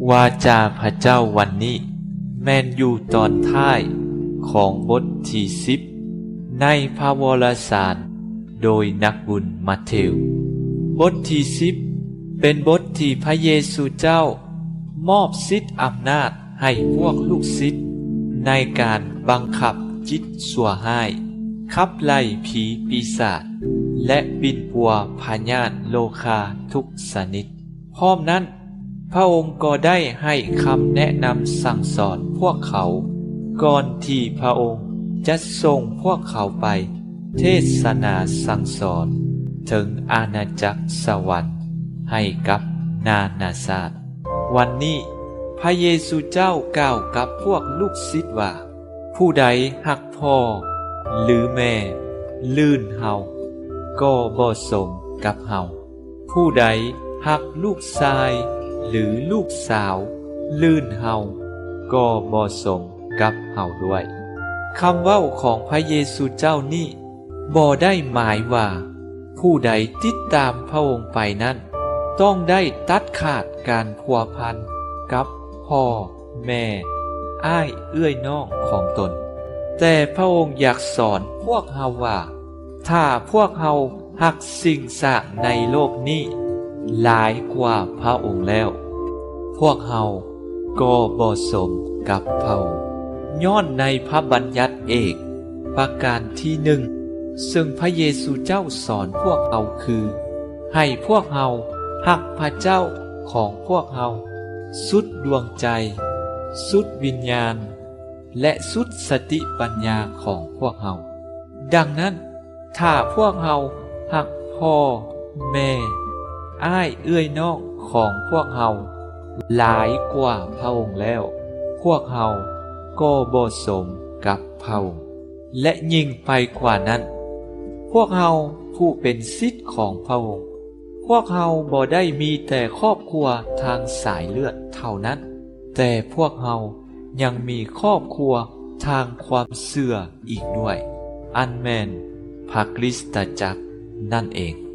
ວາຈາພະເຈົ້າວັນນີ້ ແມ່ນຢູ່ຕອນທ້າຍຂອງບົດທີສິບ ໃນພະວໍລະສານໂດຍນັກບຸນມາເທວ. ບົດທີສິບ ເປັນບົດທີ່ພະເຢຊູເຈົ້າມອບສິດອຳນາດໃຫ້ພວກລູກສິດ ໃນການບັງຄັບຈິດຊົ່ວຮ້າຍ, ຂັບໄລ່ຜີປີສາດ ແລະ ປິ່ນປົວພະຍາດໂລຄາທຸກຊະນິດ. ພ້ອມນັ້ນ, ພະອົງກໍໄດ້ໃຫ້ຄຳແນະນຳສັ່ງສອນພວກເຂົາ ກ່ອນທີ່ພະອົງຈະສົ່ງພວກເຂົາໄປເທດສະໜາສັ່ງສອນເຖິງອານາຈັກສະຫວັນໃຫ້ກັບນານາຊາດ. ວັນນີ້, ພະເຢຊູເຈົ້າກ່າວກັບພວກລູກສິດວ່າ, ຜູ້ໃດຮັກພໍ່ ຫຼື ແມ່ ລື່ນເຮົາ ກໍບໍ່ສົມກັບເຮົາ. ຜູ້ໃດຮັກລູກຊາຍ ຫຼື ລູກສາວ ລື່ນເຮົາ ກໍບໍ່ສົມກັບເຮົາດ້ວຍ. ຄຳເວົ້າຂອງພະເຢຊູເຈົ້ານີ້ ບໍ່ໄດ້ໝາຍວ່າ ຜູ້ໃດຕິດຕາມພະອົງໄປນັ້ນ ຕ້ອງໄດ້ຕັດຂາດການພົວພັນກັບພໍ່ ແມ່, ອ້າຍເອື້ອຍນ້ອງຂອງຕົນ. ແຕ່ພະອົງຢາກສອນພວກເຮົາວ່າ ຖ້າພວກເຮົາຮັກສິ່ງສ້າງໃນໂລກນີ້ຫຼາຍກວ່າພະອົງແລ້ວ, ພວກເຮົາກໍບໍ່ສົມກັບພະອົງ. ຍ້ອນໃນພະບັນຍັດເອກປະການທີໜຶ່ງ ເຊິ່ງພະເຢຊູເຈົ້າສອນພວກເຮົາຄື ໃຫ້ພວກເຮົາຮັກພະເຈົ້າຂອງພວກເຮົາສຸດດວງໃຈ, ສຸດວິນຍານ ແລະ ສຸດສະຕິປັນຍາຂອງພວກເຮົາ. ດັ່ງນັ້ນ, ຖ້າພວກເຮົາຮັກພໍ່, ແມ່, ອ້າຍເອື້ອຍນ້ອງຂອງພວກເຮົາຫຼາຍກວ່າພະອົງແລ້ວ, ພວກເຮົາກໍບໍ່ສົມກັບພະອົງ. ແລະ ຍິ່ງໄປກວ່ານັ້ນ, ພວກເຮົາຜູ້ເປັນສິດຂອງພະອົງ, ພວກເຮົາບໍ່ໄດ້ມີແຕ່ຄອບຄົວທາງສາຍເລືອດເທົ່ານັ້ນ, ແຕ່ພວກເຮົາຍັງມີຄອບຄົວທາງຄວາມເຊື່ອອີກດ້ວຍ, ອັນແມ່ນພະຄຣິສຕະຈັກນັ້ນເອງ.